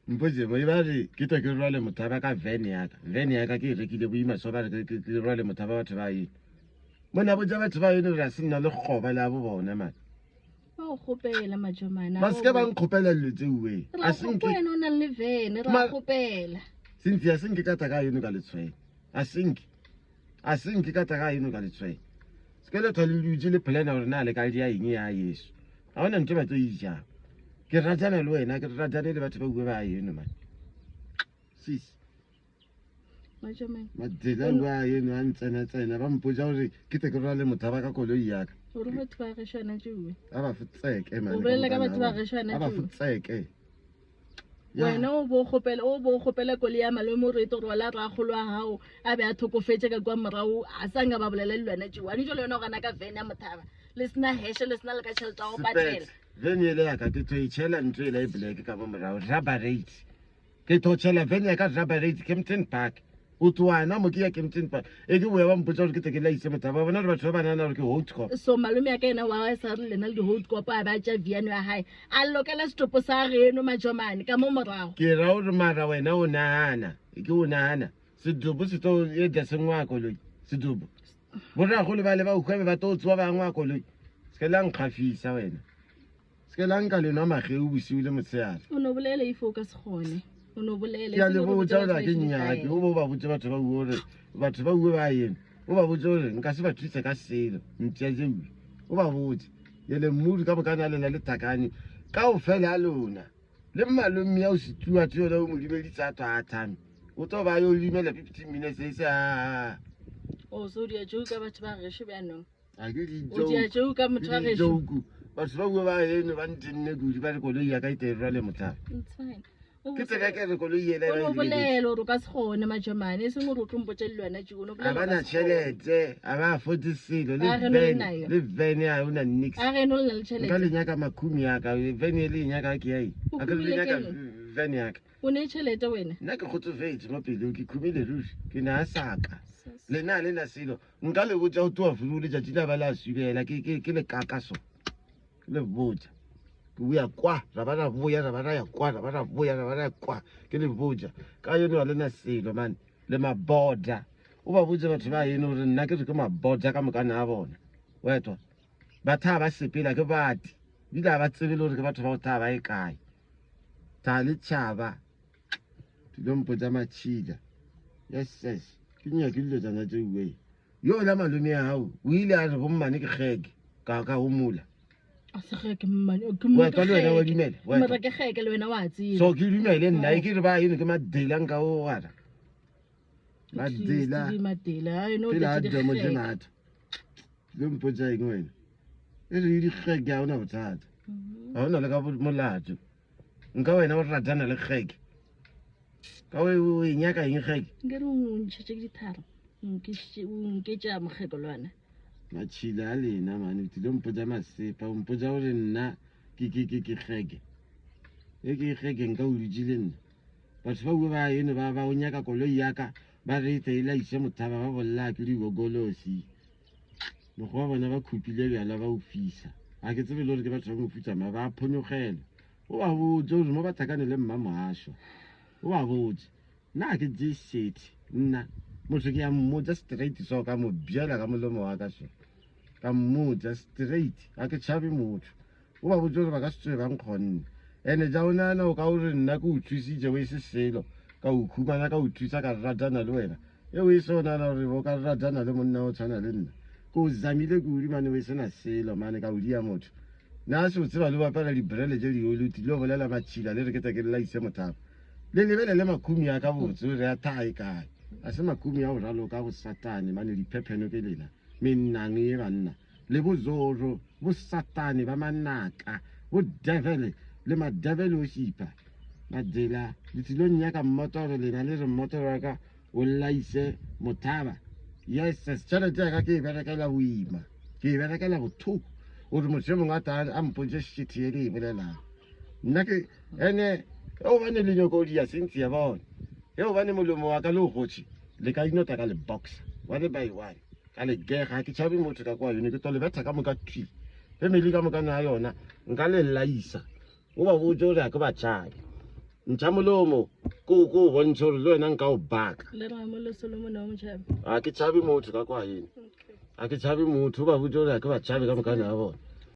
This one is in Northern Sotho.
Mpotše mo e ba re ke tlo ke rwale mothaba ka van ya ka. Van ya ka ke e rekile boima so ba re ke ke rwale mothaba batho ba eno. Mona botša batho ba eno re a se nna le kgoba le a bo bona man. Ba go kgopela majomana. Ba se ke ba nkgopela dilo tse uwe. Ra A se nke wena o nang le van, ra Ma- kgopela. Cynthia se nke ka tla ka eno ka letshwele. A se nke. A se nke ka tla ka eno ka letshwele. Se ke le thwa le dutše le plana gore na le ka dia eng ya Yesu. Ga ona ntho ba tlo e jang. Ke ratana le wena, ke ratane le batho ba uwe ba eno man. Sis. Majomane. Madela ba eno a ntsena-tsena ba mpotsa gore ke tle ke rwale mothaba ka koloi yaka. Gore batho ba gešo ana tšewe. A ba fotseke man. O bolela ka batho ba gešo ana A ba tšewe. fotseke. Ya. Wena o bo kgopela o bo kgopela koloi ya malome o re e tlo rwala ragolo wa gago a be a thokofetše ka kwa morago a sa nka ba bolela le lwana tšeo. Ane jalo yona o gana ka van ya mothaba. Le sena heshe le sena le ka tšhelete ya go patela. Sepete. Vene ele yaka ke tlo e tšhela ntho ela e black ka mo morago rubber rate. Ke tlo tšhela vene ya ka rubber rate Kempton Park. O tloana mo ke ya Kempton Park. E ke boya ba mpotsa gore ke tle ke laise mothaba. Ba bona gore batho ba ba nahana gore ke hold cop. So malome ya ka yena wa sa re lena le di-hold cop a ba tša viano ya gae a lokela setopo sa geno majomane ka mo morago. Ke ra gore mara wena o nahana. Ke o nahana. Sedubu se tlo etla se ngwa koloi. Sedubu. Borragolo ba le ba utlwa be ba tlo tsoa ba ngwa koloi. Se ke la nkgafisa wena. Se ke la nka le nwa mageu bosiu le motshehare. O no bolela if o ka se kgone. O no bolela. Ke a le botša gore ga ke nyake. O bo ba botše batho ba uwe gore batho ba uwe ba eno. O ba botše gore nka se ba thuse ka selo. Mpša tše uwe. O ba botše. Yele mmudi ka moka na lena le thakane. Kaofela a lona. Le malome ya o se tsuwa tse yona o mo dumeditse a twa a thame. O tlo ba yo dumela 15 minutes e se a. O so dia joke ka batho ba gešo bjanong. A ke di O dia joke. joke ka motho wa Ke di gešo. joke. Batho ba bua ba eno ba ntenne kudu ba re koloi ya ka e tle e rwale motlhare. It's fine. O Ke tseka ke re koloi ela o no ba e lebeletse. bolela gore o ka se kgone majomane e seng gore o tlo mpotša le wena tšeo o no A bolela ba o ka na se kgone. tšhelete, a ba afford selo le A re no le van, nayo. le van ya o na nix. A geno le na le Nka tšhelete. le nyaka makhumi ya ka, van e le e nyaka ke ya eng? O A ke le khumile nyaka keng? van ya ka. O ne tšhelete wena? Nna ke kgotsofetše mo pelong, ke khumile ruri, ke na saka. Lena le na selo. Nka le botša go tloga furu letšatši la ba la subela, ke ke ke le kaka so. Ke le botša. Ke boya kwa, ra ba ra boya, ra ba ra ya kwa, ra ba ra boya, ra ba ra ya kwa. Ke le botša. Ka yone ga le na selo man, le maboda. O ba botše batho ba eno gore nna ke re ke maboda ka moka na bona. Wa etwa. Ba tha ba sepela ke bati. Bile ga ba tsebe le gore ke batho ba go tha ba e kae. Tha le tšhaba. Dilompo tša matšhila. Yes, yes. Ke nyake dilo tšana tše uwe. Yo la malome ya gago o ile a re bommane ke kgeke ka ka homola. A se kgeke mmane. o Ke mo Wa tla le wena wa dumela. Wa Mara ke kgeke le wena wa tseba. So ke dumele nna e ke re ba eno ke madela nka o gara. Madela. Ke madela. Ai no Pele a tletše demo tše dikgeke. matha. Lo mpotša eng wena? E re di kgeke ga ona bothata. Ga ona le ka molato. Nka wena o ratana le kgeke. Ka o e nyaka eng kgeke? Nke re o ntšhetše ke ditharo. O nketša mokgeko le wena. Matšhila a lena mane o tlile mpotša masepa o mpotša gore nna ke ke ke ke kgeke. E ke kgeke nka o dutše le nna. Batho ba bua ba eno ba ba o nyaka koloi ya ka ba re tle e laiše mothaba ba bolela ke digogolosi. Mokgwa wa bona ba khupile bjala ba o fisa. Ga ke tsebe le gore ke batho ba mofuta ma ba phonyogela. O ba botse gore mo ba tlhakane le mma mohašwa. O ba botse. Nna ga ke tseye shit. Nna motho ke ya mmotsa straight so ka mo bjela ka molomo wa ka so. Ka mmotsa straight. Ga ke tšhabe motho. O ba botse gore ba ka se tsoge ba nkgonne. Ene ja o nahana o ka o re nna ke o thusitše o e se selo. Ka o khumana ka o thusa ka ratana le wena. E o e se o nahana gore o ka ratana le monna o tshwana le nna. Ke o zamile kudu mane o e sena selo mane ka o dia motho. Na se o tseba le bapala dibrele tše dioluti le bolela matšhila le re ke tla ke le laise mothaba. Le lebelele makhumi a ka botse o re a thae kae. A se makhumi a o raloka go satane mane diphepheno ke lena. Mennang ye banna. Le bozoro, bo satane ba manaka, bo devil le madevil o šipa. Madela, le tlilo nnyaka mmotoro lena le re mmotoro wa ka o laise mothaba. Yes, tšhelete ya ka ke e berekela boima, ke e berekela bothoko. Gore motho yo mongwe a tla a mpontše shit ye ke e bolelang. Nna ke ene ge gobane le nyoko dia Cynthia bona. Ge gobane molomo wa ka le o gotše, le ka inota ka le boxer one by one. Ka le gega, ke tšhabe motho ka kwa yone, ke tlo le betha ka moka thwi. Family ka moka na yona, nka le laisa. O ba botse gore a ke ba tšhabe. Ntšha molomo ko ko o bontšhe gore le wena nka o baka. Le Ramo le Solomon wa motšhabe. A ke tšhabe motho ka kwa ene. Okay. A ke tšhabe motho ba botse gore a ke ba tšhabe ka mokana ya bona.